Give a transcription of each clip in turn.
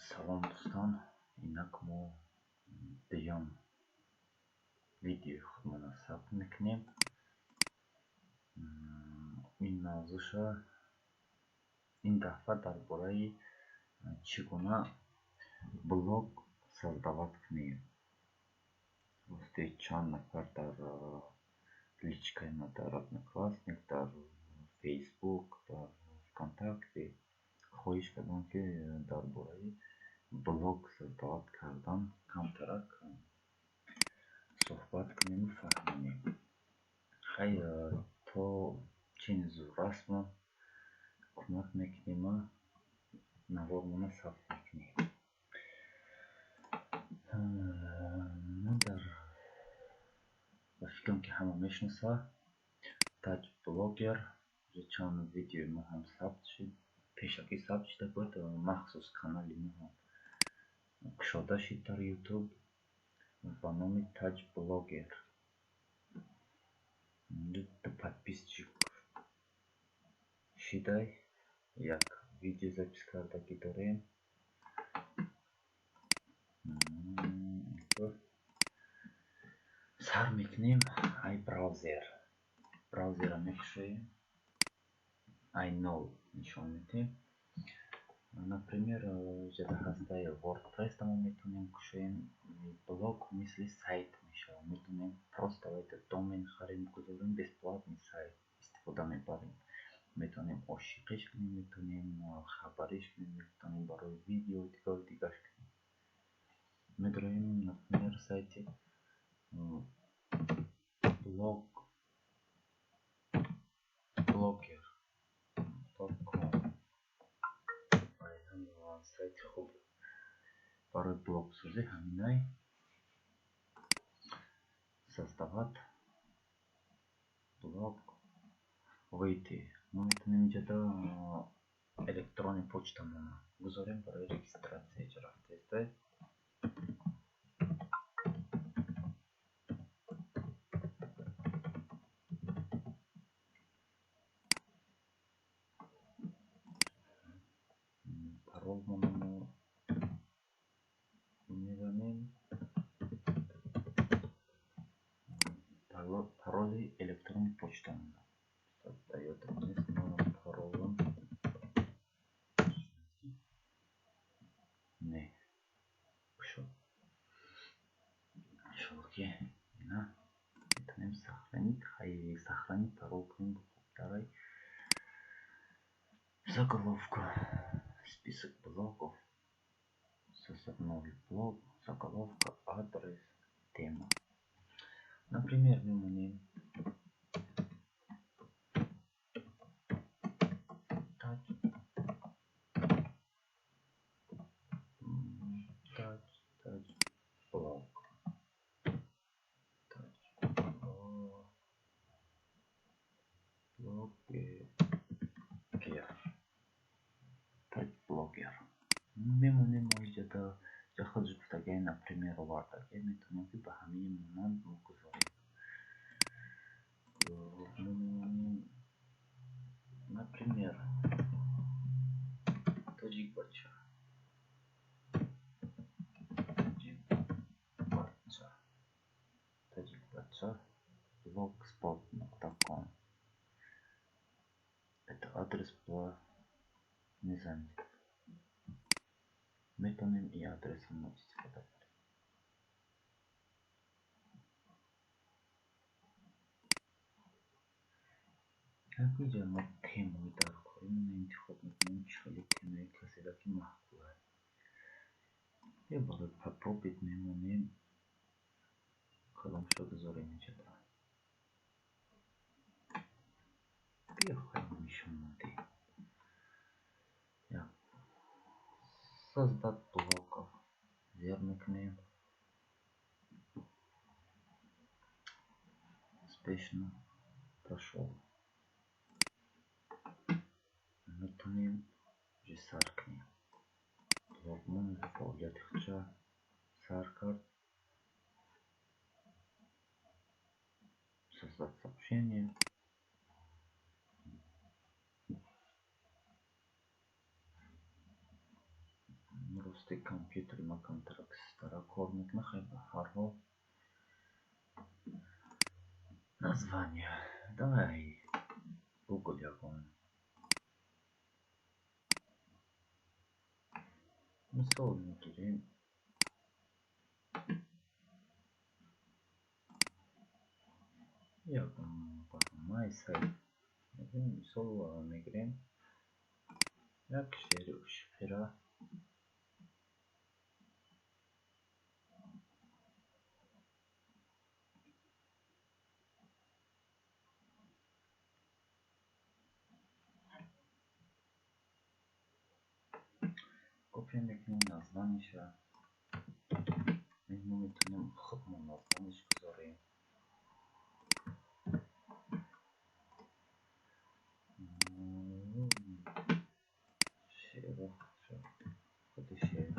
Салом, дӯстон! Инак мо дуюм видеои худмонро сабт мекунем. Ин мавзӯъша ин дафъа дар бораи чӣ гуна блог создавать кунем. Рости, чанд нафар дар личкаи ма, дар Одноклассник, дар Фейсбук, дар ВКонтакте хоҳиш кардам, ки дар бораи блог создавать кардан камтарак суҳбат кунему фаҳмонем. Хай, то чин зуррасмон кӯмак мекунема, навормона сабт мекунем. Ман дар ба фикрам, ки ҳама мешиносад Таҷ Блогер. Чанд видеои мо ҳам сабт шуд, пешакӣ сабт шуда буд, махсус канали мо ҳам кушода шуд дар Ютуб ба номи Таҷ Блогер. Ду подписчик шидай, як видео запись кардагӣ дорем. Сар мекунем ай браузер. Браузерро мекушоем, ай нол нишон медиҳем. Например, ҷада ҳастаи WordPress мо метавонем кушоем. Блог мисли сайт мешавад, метавонем просто вайта домен харем, гузорем, бесплатный сайт истифода мебарем. Метавонем ошиқиш кунем, метавонем хабариш кунем, метавонем барои видео дигару дигарш кунем. Медароем, например, сайти блог blogger.com. Сайти хуб барои блогсозӣ ҳаминай. Создавать блог, выйти. Мо метавонем инҷода электронный почтамона гузорем барои регистрация. Иҷо рафтаестай. Паролмона мо мезанем, пароли электронный почтамона. Ёдам нест манам паролам. Не кушод. Иншолло, ки ина метавонем сохранить. Хай, сохранить парол кунем, хубтарай. Заголовка, список блогов, создать новый блог, заголовка, адрес, тема. Например, мемонем таҷ таҷ блог, таҷ блогер, таҷ блогер мемонем. Мо иҷода худш гуфтагиай, например, овардагиай, метавонем, ки ба ҳамаи монанд мо гузорем. Мемонем, например, тоҷик бача, тоҷик бача, тоҷик бача blogspot.com. Это адрес была не занят. Метавонем и адресам мо истифода барем. Инҷа мо темаи даркоримонро интихоб мекунем, чӣ хеле темаи каседа ки маъқул аст. Ё барои попробить мемонем, кадомшо гузорем инҷода. Биё, хай, нишон медиҳем. Создать блог зер мекунем. Успешно прошёл. Метавонем уже сар кунем. Блогмон уже фаъолияти худша сар кард. Создать сообщение. Рости, компютери ма камтарак сустара кор мекунад. Хай, ба ҳар ҳол, название давай Google ягон мисол мегирем. Ягон барномаи сайт мисол мегирем, як шеъри ушиқира копия мекунем, названиеша мо метавонем худмон названиеш гузорем. Шеърро, худи шеър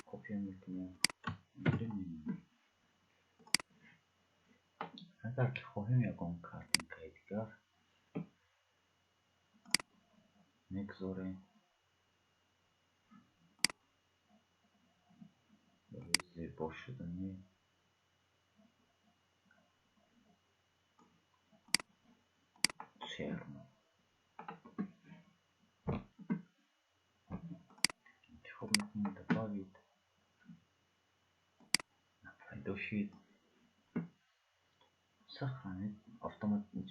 копия мекунем, мегирем, мемонем. Агар ки хоҳем, ягон картинкаи дигар мегузорем барои зебо шудани шеърмон. Интихоб мекунем, добавить, пайдо шуд. Сохранить,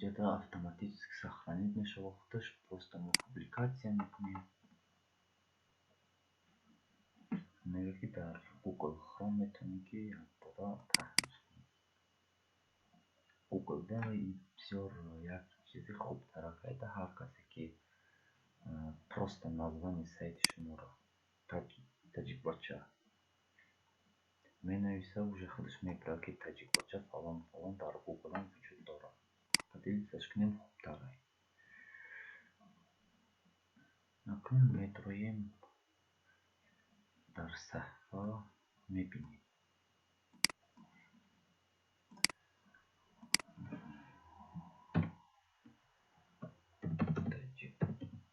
ҷада автоматически сохранить мешавад худаш. Просто мо публикация мекунем, мегӯяд, ки дар Google Chrome метавонем, ки якбора паҳнш кунем. Google да бисёр як чизи хубтарак айда. Ҳар касе ки просто названи сайти шуморо таҷикбача менависа, уже худаш мебарад, ки таҷикбача фалон фалон дар Google вуҷуд дорад. Поделиться кунем, хубтарай. Акнун медроем, дар саҳифа мебинем.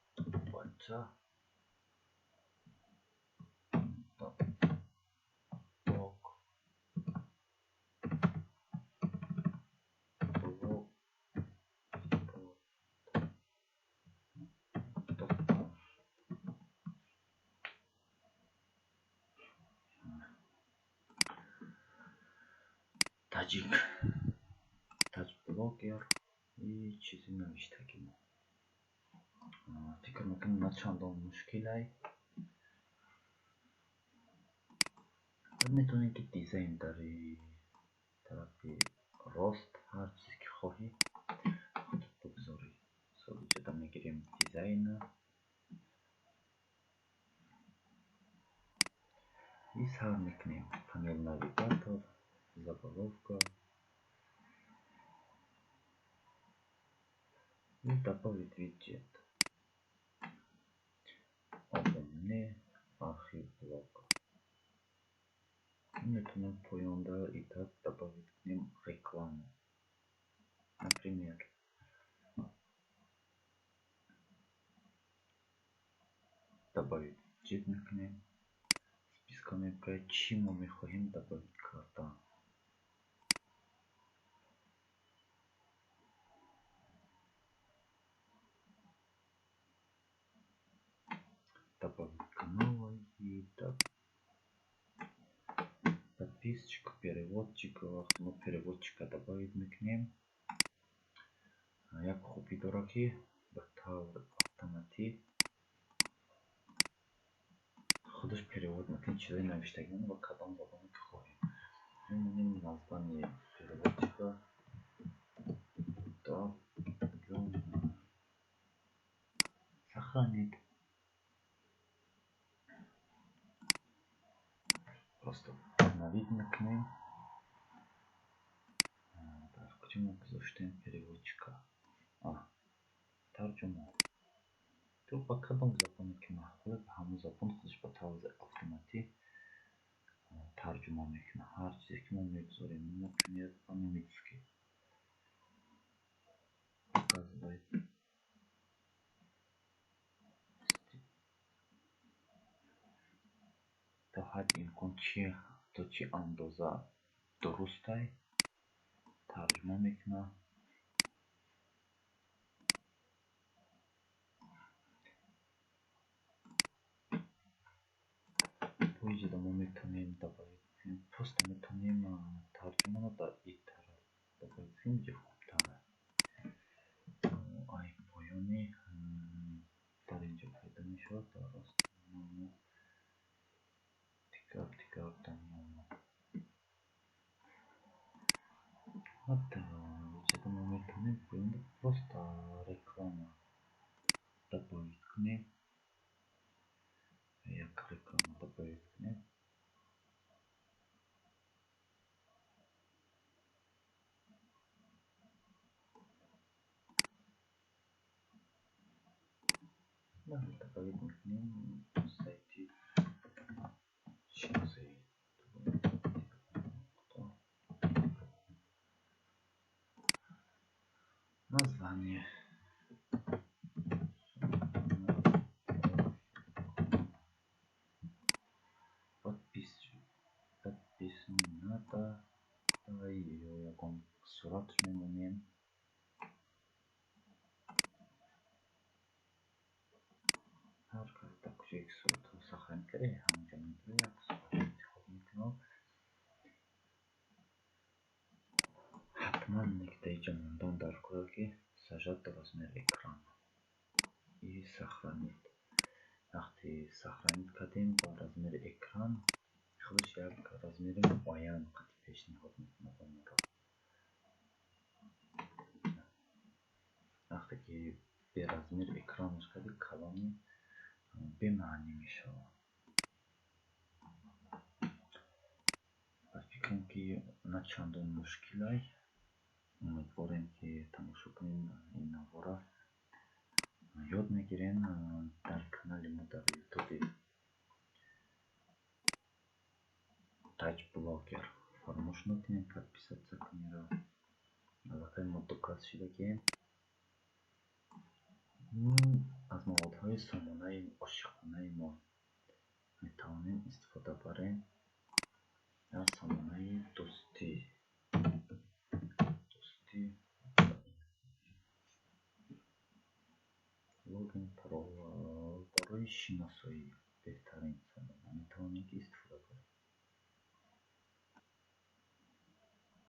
Таҷикбача блог блог .com. Таҷик таҷблогер и чизи навиштаги мо. Фикр мекунам, на чандон мушкилай. Баъд метавонем, ки дизайн дар тарафи рост ҳар чизе ки хоҳӣ, худат бигзорӣ. Мисол, иҷода мегирем дизайна и сар мекунем: панель, навигатор, заголовка и добавить виджет, обо архив блога. Метавонем поёнда и так добавить кунем рекламу, например, добавить виджет мекунем, списка мебарад, чӣ мо мехоҳем добавить кардан. Добавить канал и так подписчик, переводчик. Вақте мо переводчика добавить мекунем, як хубӣ дорад, ки ба таври автоматӣ худаш перевод мекунад чизои навиштагиро ба кадом забоне ки хоҳем. Мемонем название переводчика, тарҷума, сохранить. Просто обновить мекунем. Дар куҷо мо гузоштем переводчика? Тарҷума. Ту ба кадом забоне ки маъқуле, ба ҳамон забон худаш ба таври автоматӣ тарҷума мекунад ҳар чизе ки мо мегузорем. Например, по-немецки показывает. То ҳадди имкон то чӣ андоза дурустай тарҷума мекунад. Инҷода мо метавонем добавить кунем, просто метавонем тарҷумаро дар ин тараф добавить кунем, инҷа хубтар аст. Ай поёни дар инҷо пайдо мешавад, дар рост дигар дар ҳатто инҷода мо метавонем поёнда просто реклама добавить кунем, як реклама добавить кунем. Добавить мекунем сайти шиносоӣ. Название. Подпись не надо. Давай ё ягон суратш мемонем. Ҳар кас дар куҷое ки суратҳо сохранить карда, ҳамонҷо медорад, як сурат интихоб мекунад. Ҳатман дар инҷа мондан дар кор, ки сажать до размер экрана и сохранить. Вақте сохранить кардем ба размери экран, худаш як размери муайян қати пешниҳод мекунад ба моро. Вақте ки беразмер экранаш кардӣ, калони бемаънӣ мешавад. Ба фикрам, ки на чандон мушкилай. Умедворем, ки тамошо кунед ин навора, ёд мегирем. Дар канали мо дар ютуби Таҷ Блогер фаромӯш накунед подписаться кунедро. Аллакай мо 2 кас шидагием. Аз маводҳои сомонаи ошиқонаи мо метавонем истифода барем. Аз сомонаи дӯстӣ логин парол барои шиносоӣ беҳтарин сомона метавонем ки истифода барем.